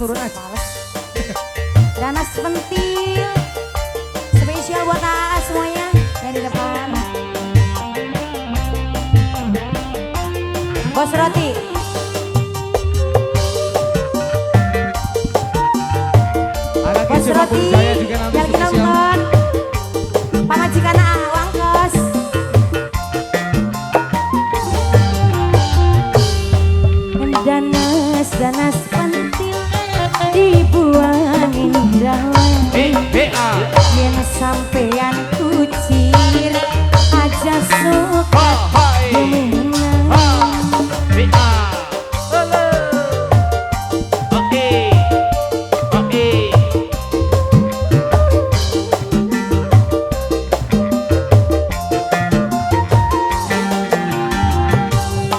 turun aja. Danas pentil. Spesial buat AA semuanya yang di depan. Bos roti. Bos roti yang lagi nonton. Pamajikan AA Wangkos. Danas danas pentil dibuangin dalan. Yen sampean kucir aja suka demenan.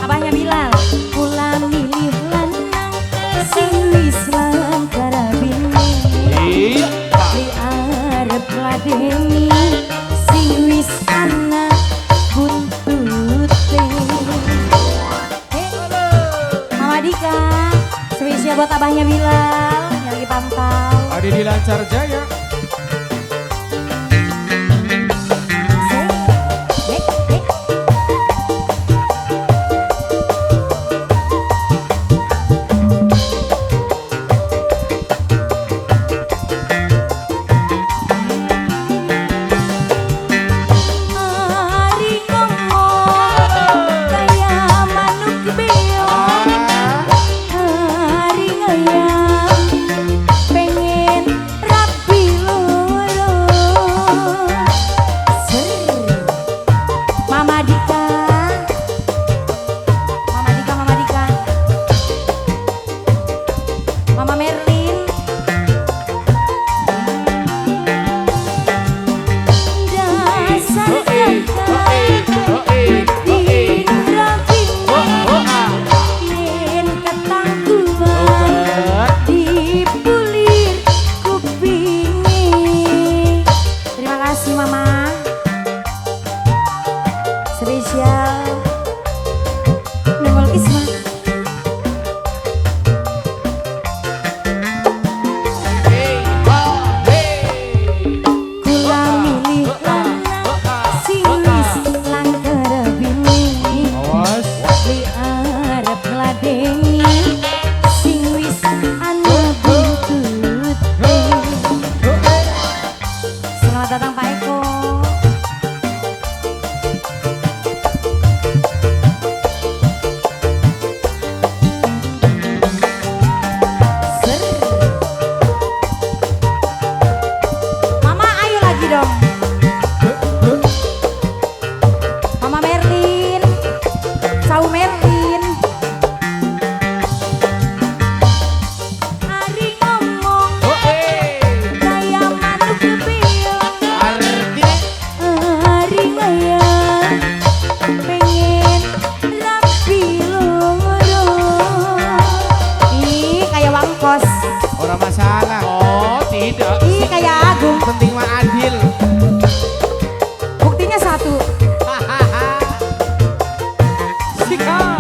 Abahnya Bilal, kula milih lanang sing wis lan karabine. Li arep ladeni sing wis ana buntute. Mama Dika, spesial buat abahnya Bilal yang lagi pantau. Ada di Lancar Jaya. Ari ngomong kaya manuk beong, ari ngayang pengen rapi loro. Ser. Mama Dika, Mama Dika, Mama Dika, Mama Merlin. Dasar kakak wedi ngrabine, yen ketangguhan dipulir kupinge. Terima kasih Mama. Spesial Nengol Kisma. Kula milih lanang sing wis lan karabine. Awas. Li arep ngladeni sing wis ana buntute. Selamat datang Pak Eko. Ser. Mama ayo lagi dong. Mama Merlin, Sau Merlin. Ari ngomong kaya manuk beong, ari ngayang pengen rapi loro. Ih, kayak wangkos. Orang masalah. Oh tidak. Ih, kayak Agung. Penting mah adil. Buktinya satu. Sikat.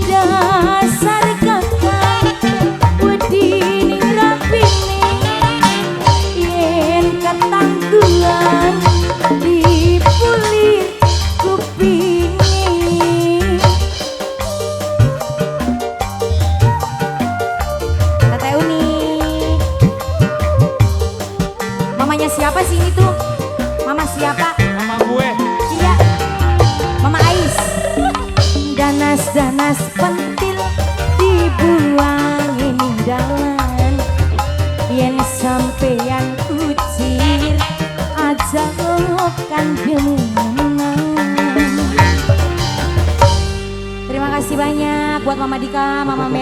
Dasar kakak wedi ning rapine, yen ketangguhan dipulir kupinge. Teteh Uni, mamanya siapa sih ini tuh? Mama siapa? Mama gue. Iya, Mama Ais. Danas-danas pentil dibuangin dalan, yen sampean kucir aja kan demenan. Terima kasih banyak buat Mama Dika, Mama Mel.